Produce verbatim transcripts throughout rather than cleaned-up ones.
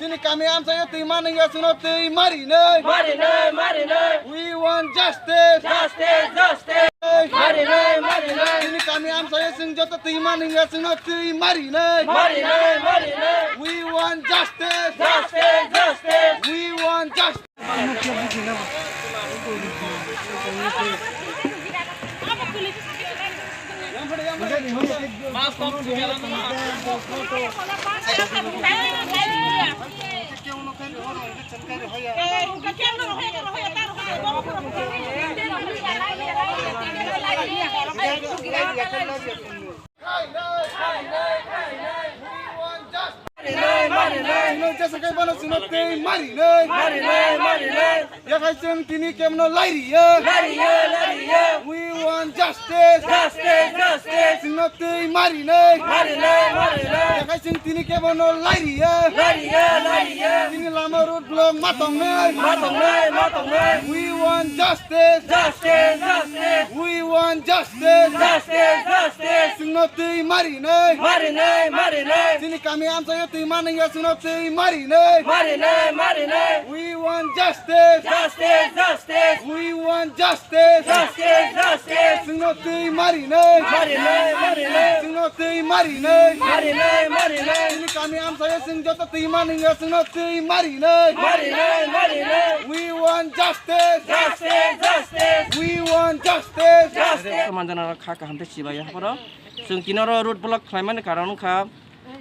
Chini kami amchaio twi manwi ya chwngno twi marinai. Marinai, marinai. We want justice. Justice, justice. Marinai, marinai. Chini kami amchaio chwng joto twi manwi ya chwngno twi marinai. Marinai, marinai. We want justice. Justice, justice. We want justice. Marinai, marinai. Chwngno jesa khai bono chwngno twi marinai. Marinai, marinai. Yakhai chwng tini kemno lairiya. Lairiya, lairiya. We want justice. Justice, justice. Chwngno twi marinai. Marinai, marinai. Yakhai chwng tini kemno lairiya. Lairiya, lairiya. Tini lama road block ma tongnai. Ma tongnai, ma tongnai. We want justice. Justice, justice. We want justice. Justice, justice. Chwngno twi marinai. Marinai, marinai. Chini kami amchaio twi manwi ya chwngno twi marinai. Marinai, marinai. We want justice. Justice, justice. We want justice. Justice, justice. Chwngno twi marinai. Marinai, marinai. Chwngno twi marinai. Marinai, marinai. Chini kami amchaio chwng joto twi manwi ya chwngno twi marinai. Marinai, marinai. We want justice. Justice, justice. We want justice. Justice. Manjana kha kaham tei chibai ya horo. Chwng tini oro road block khlaimani karon wngkha,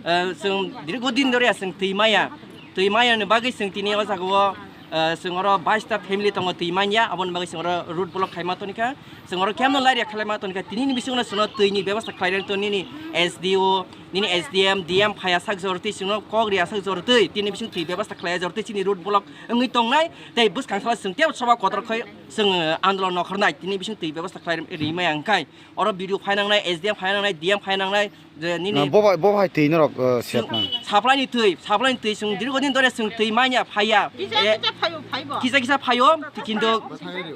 eh, chwng dirgo din doriya chwng twi maya. Twi maya ni bagwi chwng tini o jaga o, eh, chwng oro bais ta family tongo twi manya, aboni bagwi chwng oro road block khaima tonikha. Chwng oro kemno lairiya khlaima tonikha. Tini ni bisingo chwngno twi ni bebasta khlairani to nini S D O, nini S D M, D M phaya sak jor twi chwngno kok riya sak jor twi. Tini bising twi bebasta khlaiya jor twi chini road block wngwi tongnai. Tei bwskang sala chwng tei soba kotor khai chwng, eh, andolon nokhornai. Tini bising twi bebasta khlai rimaya wngkhai. Oro B D O phainangnai, S D M phainangnai, D M phainangnai, je nini Na, bo bai, bo bai twi norok, eh, chwng sepnang. Supply ni twi, supply ni twi chwng dirgo din dore chwng twi manya phaiya. Kisa Eh, kisa phaio, phaibo. Kisa kisa phaio, kintu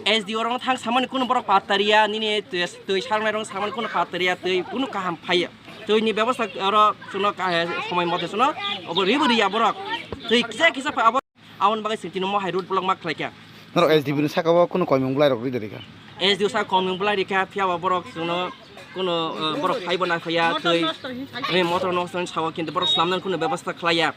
S D O rok thang samani kuno borok pattariya, nini twi, twi sarnai rok samani kuno pattariya, twi kuno kaham phaiya. Twi ni bebostha oro chwngno ka-, eh, somoi mote chwngno obo ribo riya borok. Twi kisa kisa phai abo. Aboni bagwi chwng tini mo hai road block ma khlaikha. Norok S D P ni saka o kunu koimung bwlai rok rwi de rikha? S D O sa koimung bwlai rikha, phiya ba borok chwngno kunu, eh, borok phaibo na phaiya, Motor twi, nosto hin sai. Eh, motor nosto hin sao, kintu borok swnamnani kunu bebostha khlaiya.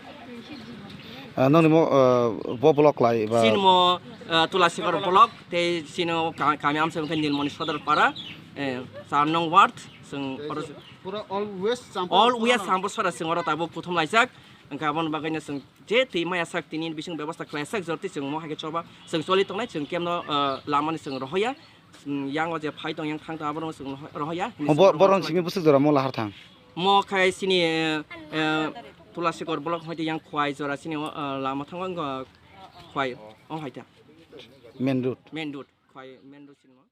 Ah, nongni mo, eh, bo block lai ba? Chini mo, eh, Tulasikor block, tei chini o ka-, kami amsa wngkha Nilmoni Sodor Para, eh, char nong ward, chwng oro Pura all West Champur all West Champur Sora chwng oro tabuk kuthum laijak, wngkha aboni bagwino chwng je twi maya sak tini bising bebostha khlai sak, jor twi chwng mo hai khe choba chwng choli tongnai, chwng kemno, ah, lamani chwng rohoya, chwng yang o je phai tong yang thang tong abono chwng roho-, rohoya. Bo-, borok simi bwswk jora mo lahar thang? Mo khai sini, eh, eh, Tulasikor block hoite yang Khwai jora sini, ah, lama thango wngkha Khwai, o hai ta. Main road. Main road, Khwai main road sini mo.